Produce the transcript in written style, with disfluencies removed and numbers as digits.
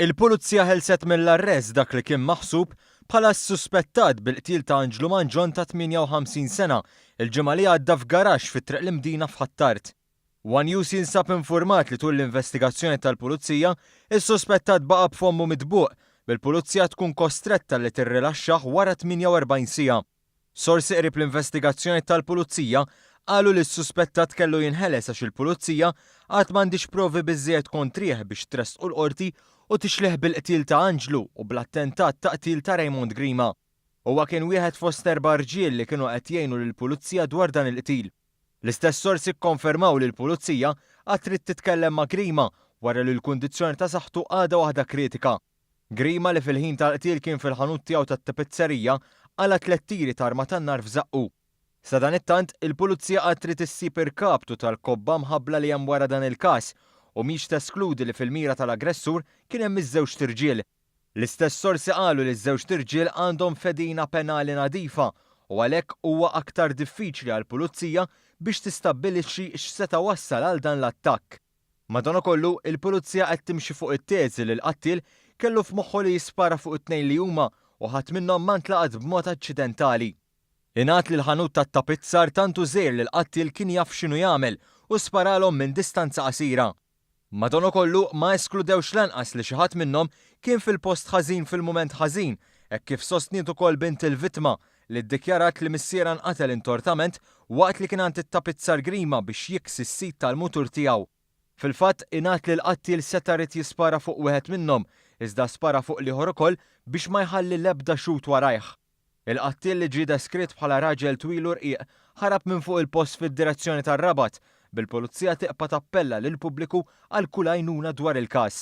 Il-Pulizija ħelset mill-arrest dak li kien maħsub bħala s-suspettat bil-qtil ta' Anġlu Mangion ta' 58 sena il-ġimgħa li għadda f'garaxx fi Triq l-Imdina f'Ħ'Attard. One News jinsab infurmat li tul l-investigazzjoni tal-Pulizija, is-suspettat baqa' b'fommu mitbuq, bil-Pulizija tkun kostretta li tirrilaxxah wara 48 siegħa. Sorsi qrib l-investigazzjoni tal-Pulizija qalu li s-suspettat kellu jinħeles għax il-Pulizija għad m'għandhiex provi biżżejjed kontrih biex tressqu l-Qorti u tixlih bil-qtil ta' Anġlu u bl-attentat ta' qtil ta' Raymond Grima. Huwa kien wieħed fost erba' rġiel li kienu qed jgħinu lill-Pulizija dwar dan il-qtil. L-istess sorsi kkonfermaw li l-Pulizija għad trid titkellem ma' Grima wara li l-kundizzjoni ta' saħħtu għadha waħda kritika. Grima li fil-ħin tal-qtil kien fil-ħanut tiegħu tat-tapizzerija qala' tlett tiri t'arma tan-nar f'żaqqu. Sadanittant, il-Pulizija għad trid issib irkaptu tal-kobba mħabbla li hemm wara dan il-każ u mhix teskludi li fil-mira tal-aggressur kien hemm iż-żewġt irġiel. L-istess sorsi qalu li ż-żewġt irġiel għandhom fedina penali nadifa u għalhekk huwa aktar diffiċli għall-Pulizija biex tistabbilixxi x'seta' wassal għal dan l-attakk. Madanakollu, il-Pulizija qed timxi fuq it-teżi li l-qattiel kellu f'moħħu li jispara fuq it-tnejn li huma u ħadd minnhom ma ntlaqat b'mod aċċidentali. Ingħad li l-ħanut tat-tapizzar tant hu żgħir li l-qattiel kien jaf x'inhu jagħmel u sparalhom minn distanza qasira. Madanakollu, ma eskludewx lanqas li xi ħadd minnhom kien fil-post ħażin fil-mument ħażin, hekk kif sostniet ukoll bint il-vittma, li ddikjarat li missierha nqatel intortament waqt li kien għand it-tapizzar Grima biex jiksi s-sit tal-mutur tiegħu. Fil-fatt, ingħad li l-qattiel seta' ried jispara fuq wieħed minnhom, iżda spara fuq l-ieħor ukoll biex ma jħalli l-ebda xhud warajh. Il-qattiel li ġie deskritt bħala raġel twil u rqiq ħarab minn fuq il-post fid-direzzjoni tar-Rabat, bil-Pulizija tiqpa' tappella lill-pubbliku għal kull għajnuna dwar il-każ.